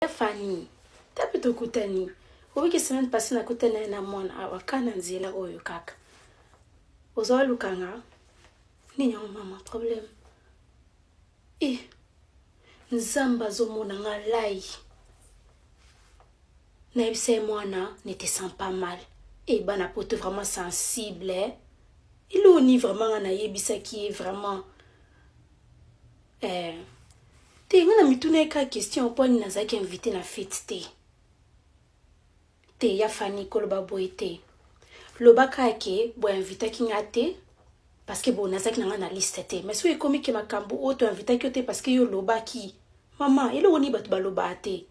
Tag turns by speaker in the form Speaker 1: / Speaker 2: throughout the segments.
Speaker 1: Fanny, ta mpe tokutani. Obiki semaine passée nakutani naye na mwana awa ka na nzela oyo kaka. Oza olukanga nini yango mama problème? Eh, Nzambe azomona nga lai. Nayebisa ye mwana ne te sens pas mal. Eh, bana poto vraiment sensible, eh? Eloni vraiment nga nayebisaki ye vraiment. Eh, te nga na mituna ye kaka question mpo nini nazalaki invité na fête te. Te ya Fani, koloba boye te. Loba kaka ke boinvitaki nga te parce que bo nazalaki na nga na liste te. Mais soki ekomi ke makambo oyo toinvitaki yo te parce que yo olobaki, mama, eloko nini bato balobaka te,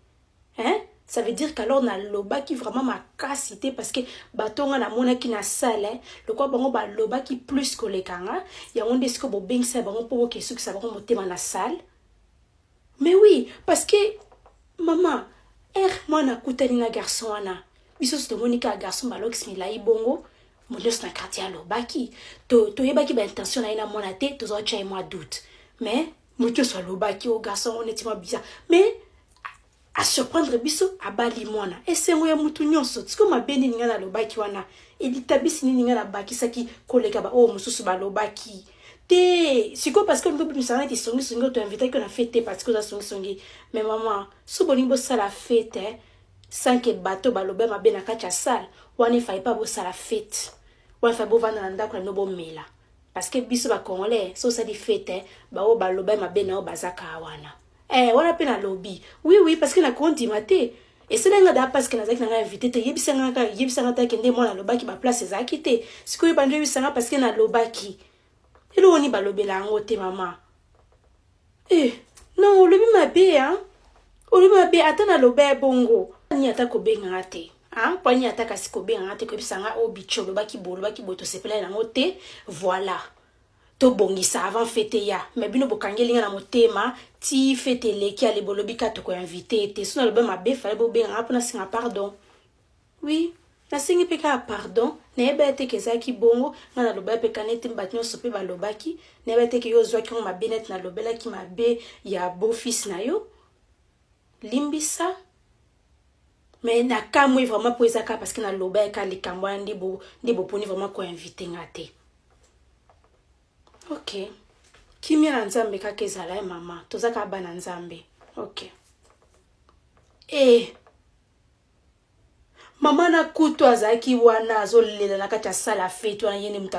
Speaker 1: hein? Ça veut dire qu'alors nalobaki vraiment makasi te parce que bato nga namonaki na salle, lokola bango balobaki plus koleka nga, yango nde sikoyo bobengisa bango mpo bokesukisa bango motema na salle. Mais oui, parce que mama ere mwana akutani na garçon wana, biso nyonso tomoni kaka garçon balokisi milai bongo. Moto nyonso na quartier alobaki, toyebaki baintention na ye na mwana te, tozwatya ye mwa doute, mais moto nyonso alobaki o garçon ngo neti mwa bizarre, mais asurprendre biso, abali mwana, esengo ya mutu nyonso. Sikoyo mabe nini ngai nalobaki wana? Elitabisi nini ngai nabakisaki koleka baoyo mosusu balobaki te? Sikoyo parce que olingi obimisaka neti songisongi oyo toinvitaki yo na fête te parce que oza songisongi. Mais mama, so bolingi bosala fête sans que bato baloba mabe na kati ya salle wana, efai mpa bosala fête wana, efai bovanda na ndako na bino bomela, parce que biso bacongolais, so osali fête, baoyo baloba mabe na oyo baza kaka wana. Eh, wana mpe nalobi oui, parce que nakondima te esala nga da parce que nazalaki na ngai invité te. Yebisanga kaka, yebisanga te nde mwana alobaki baplace ezalaki te. Sikoyo bando yebisanga parce que nalobaki, eloko nini balobela yango te mama? Eh, non, olobi mabe, hein? Olobi mabe. Ata naloba ya bongo nini, ata kobenganga te, mpo nini ata kasi kobenganga te, koyebisanga oyo bichi olobaki boye, olobaki boye, tosepelaki yango te, voilà, tobongisa avant fête ya. Mais bino bokangeli nga na motema ti fête eleki, ale bolobi ka tokoinvite te. So naloba mabe, fale bobenganga mpo nasenga pardon. Oui, nasengi mpe kaka pardon. Nayeba te ke ezalaki bongo. Nga naloba mpe kana ete bato nyonso mpe balobaki. Nayeba te ke yo ozwaki yango mabe neti nalobelaki mabe ya beau-fils na yo. Limbisa, mais nakamwi vraiment mpo eza kaka parce que naloba yaka likambo wana nde boponi vraiment koinvite nga te. Ok, kimia na Nzambe kaka ezala ye mama, toza kaka bana Nzambe. Ok. E mama na kutu azalaki wana azolela na kati ya salle ya fête wana, ye nde moto.